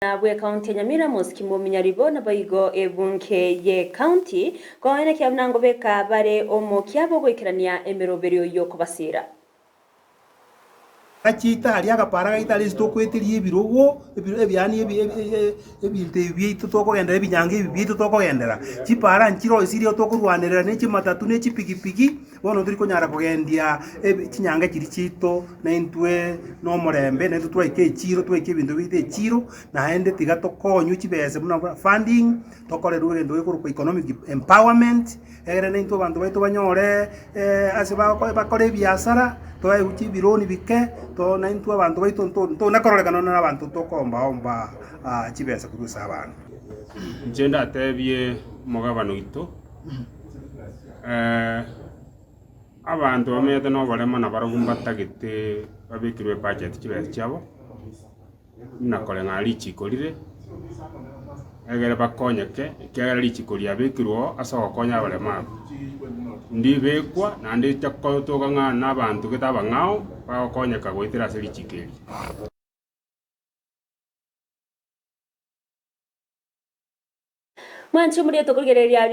Bw'ecounty ya Nyamira Mosiki Mominyaribo naboigo ebunge y'ecounty koena kia buna ngobeka bare omokia bogoikerania emeroberio y'okobasiira. Gachiita aria agapara gaito aria ase tokoeteria ebirogo, yaani ebinto ebi biaito tokogendera ebinyango ebi biaito tokogendera, chipara nchiroisirie tokorwanerera ne chimatatu ne chipigipigi, Bono tori konyara kogendia chinyange chiria chiaito naintwe nomorembe, naintwe twaika echiro, twaika ebinto biaito echiro, naende tiga tokonywe chibesa buna funding, tokorerwe egento gekorokwa economic empowerment, egere naintwe abanto baito banyore ase bakore ebiasara, toegwe chibiloan bike, to naintwe abanto baito ntona kororekana buna abanto tokoomba omba chibesa korwa ase abanto. Inche ndatebie omogabana oito. Abanto bamenyete noboremo nabarobwo mbatagete babekerwe ebudget chibesa chiabo, buna koreng'ana richiko rire, egere bakonyeke ekiagera richiko riabekirwe oo ase ogokonya abaremo abwo. Ndibekwa naende togotoka ng'a na abanto gete abang'ao bagokonyeka goetera ase richiko eri. Mwanche omoria tokorigereria.